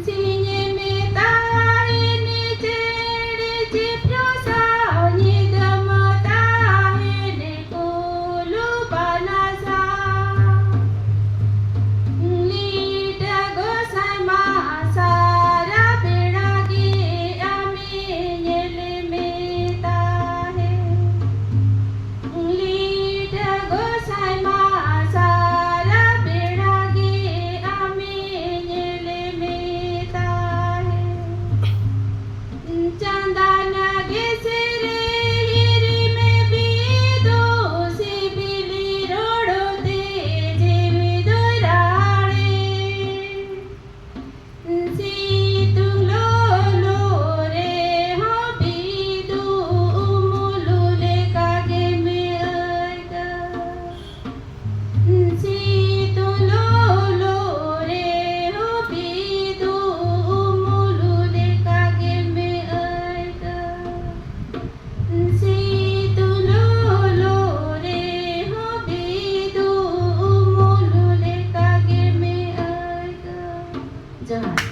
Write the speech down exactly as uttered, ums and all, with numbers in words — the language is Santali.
ᱥᱤᱧᱮ ᱢᱮᱛᱟᱭᱮᱱᱮ ᱪᱮᱬᱮ ᱪᱤᱯᱨᱩ ᱥᱟᱶ, ᱧᱤᱫᱟᱹ ᱢᱮᱛᱟᱭᱮᱱᱮ ᱠᱩᱞᱩ ᱵᱟᱱᱟ ᱥᱟᱶ᱾ ᱞᱤᱴᱟᱹ ᱜᱚᱸᱥᱟᱭ ᱢᱟ ᱥᱟᱨᱟ ᱵᱮᱲᱟ ᱜᱮ ᱟᱢᱮ ᱧᱮᱞ ᱢᱮᱛᱟᱭ᱾ ᱞᱤᱴᱟᱹ ᱜᱚᱸᱥᱟᱭ ᱢᱟ ᱥᱟᱨᱟ ᱵᱮᱲᱟ ᱜᱮ ᱟᱢᱮ ᱧᱮᱞ ᱢᱮᱛᱟᱭ᱾ ᱪᱟᱸᱫᱟᱱᱟ ᱜᱮ ᱥᱮᱨᱮᱧ ᱨᱤᱢᱤᱞ ᱵᱤᱫᱩ, ᱥᱤᱵᱤᱞᱤ ᱨᱚᱲ ᱛᱮ ᱡᱤᱣᱤ ᱫᱚᱭ ᱨᱟᱲᱮ᱾ ᱥᱤᱛᱩᱝ ᱞᱚᱞᱚ ᱨᱮᱦᱚᱸ ᱵᱤᱫᱩ ᱩᱢᱩᱞ ᱞᱮᱠᱟ ᱜᱮᱢ ᱟᱹᱭᱠᱟᱹᱣᱟ᱾ ᱥᱤᱛᱩᱝ ᱞᱚᱞᱚ ᱨᱮᱦᱚᱸ ᱵᱤᱫᱩ ᱩᱢᱩᱞ ᱞᱮᱠᱟ ᱜᱮᱢ ᱟᱹᱭᱠᱟᱹᱣᱟ᱾ ᱥᱤᱛᱩᱝ ᱞᱚᱞᱚ ᱨᱮᱦᱚᱸ ᱵᱤᱫᱩ ᱩᱢᱩᱞ ᱞᱮᱠᱟ ᱜᱮᱢ ᱟᱹᱭᱠᱟᱹᱣᱟ᱾ ᱡᱚᱦᱟᱨ᱾